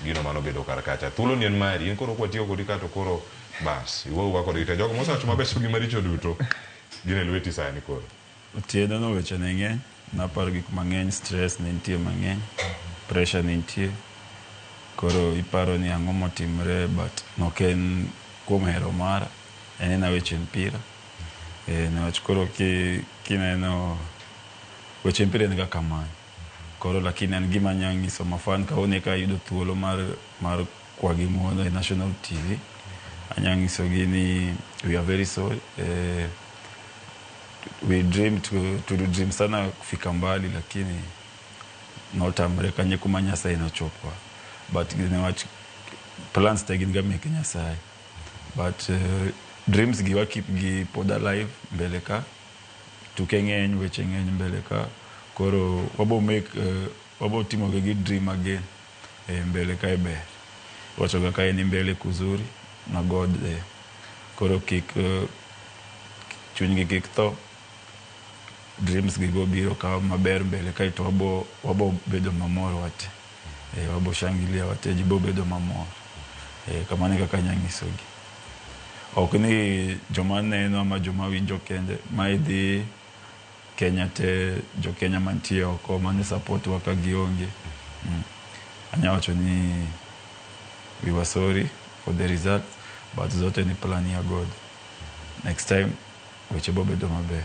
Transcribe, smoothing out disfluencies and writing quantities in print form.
gino manobedo kar kacha. Thuolo ni en mari, in koro kwatiyo kodi ka to koro bas, iwuo awuoya kodgi te. Jogo mosewacho mabecho gi maricho duto gin e lweti sani koro. Otieno no weche ne ng'eny, naparo gik mang'eny, stress ne nitie mang'eny, pressure ne nitie. Koro iparo ni ang'o motimre but nok en kuom hero mara, en ena weche mpira. Niwach koro kineno weche mpira en ga kamano. Koro lakini an gima anya nyiso mafan kawuono eka ayudo thuolo mar kwagi ng'uono e National TV. Anya nyisogi ni we are very sorry. We dream to dream sana kufika mbali lakini notamre kanye kuma Nyasaye nochopwa. But niwach plans te gin ga meke Nyasaye. But dreams gi wa keep gi pod alive mbele ka. Tuke ng'eny, weche ng'eny mbele ka. Koro wabo make wabo timo gi dream again mbele kae ber. Iwacho ga kae ni mbele kuzuri na God there. Koro kik chunygi kik tho. Dreams gi bo biro ka maber mbele kae to wabo bedo mamor wate. Wabo shangilia wate, ji bo bedo mamor. Kamano e kaka anya nyisogi. Ok ni joma neno ama joma winjo kende, mae dhi Kenya te, jo Kenya mantie oko mane support wa ka gionge. Anya wacho ni we were sorry for the result, but zote ni plan ya God. Next time weche bo bedo maber.